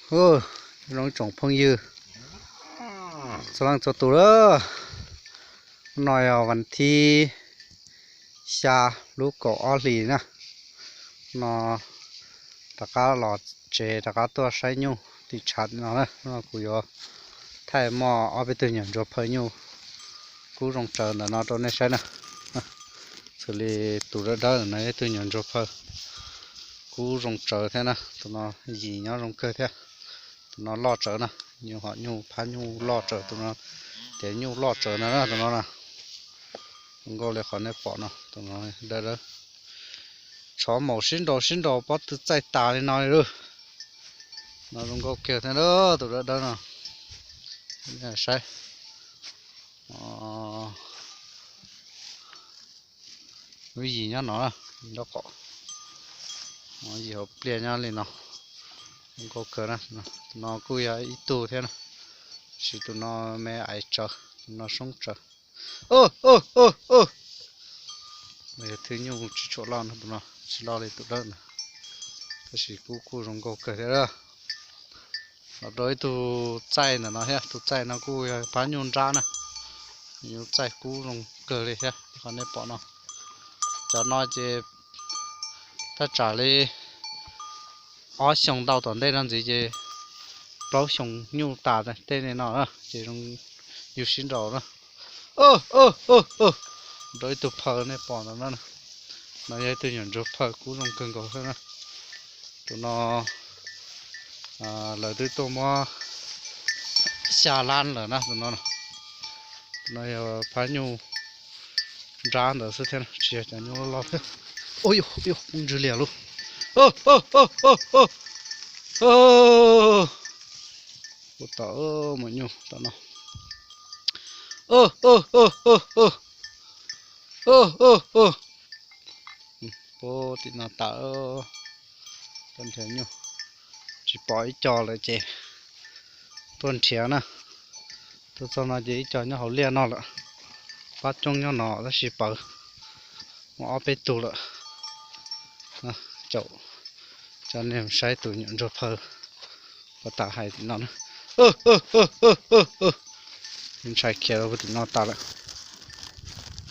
Ub, zoo ib tsoom phooj ywg txhua leej txhua tus lawm. Hnub no yog vas thib xya lub kaum ob hlis na. No rov qab los tsev rov qab tuaj saib nyuj tim tshav no na. Hnub no kuv yuav thaij muaj ob peb tug nyuam ntsuag phaw nyuj kub zoo tsawv ntawm no rau nej saib na. Xws li tus dawb dawb no yog ib tug nyuam ntsuag phaw kub zoo tsawv thiab na. Tus no yim nyob zoo kawg thiab. Tus no loj tsawv na, nyuj hom nyuj phab nyuj loj tsawv tus no, ces nyuj loj tsawv na tus no na. Zoo nkauj li qhov nej pom no, tus no dawb dawb. Tshov maum sib nraus sib nraus pob tw txaij tas li no li lauj. No zoo nkauj kiag thiab tus dawb dawb no. Saib. Lub yim nyob no, yim nraub qaum, yim hauv pliaj nyob li no. Zoo nkauj kawg na. Tus no kuj yog ib tug thiab na, tab sis tus no me aiv tsawv, tus no soob tsawv. Yog thwj nyuj tsis tshua loj no, tus no tsis loj li tus dawb na, tab sis kuj kuj zoo nkauj kawg thiab. Los rau ib tug txaij ntawm no thiab, tus txaij no kuj yog phab nyuj nrab na, nyuj txaij kub zoo kawg li thiab li qhov nej pom no. Cov no ces thaj tsam li ob xyoos ntau tom ntej no ntxiv ces plaub xyoos nyuj tas tej li no ces zoo yug sib nraus na. Rau ib tug phaw nej pom ntawm no, no yog ib tug nyuam ntsuag phaw kub zoo kawg nkaus xwb na. Tus no lawv twb tuaj muab xya lab lawm na tus no. Tus no yog phab nyuj nrab ntawd xwb thiab tsis yog cov nyuj loj loj thiab. Ua yus poob ntswg liam lauj. Ua tom maum nyuj tom no. Puag tim no tas, tuaj nrhiav nyuj, tsis pom ib co lawm ces tuaj nrhiav na. Tuaj txog no ces ib co nyob hauv liaj no lawm, pab coob nyob no tab sis pawv muaj ob peb tug lawm. Caum cov nej saib tus nyuam ntsuag phaw puag ta hais tim no na. Ntshai khiav rau puag tim no tas lawm.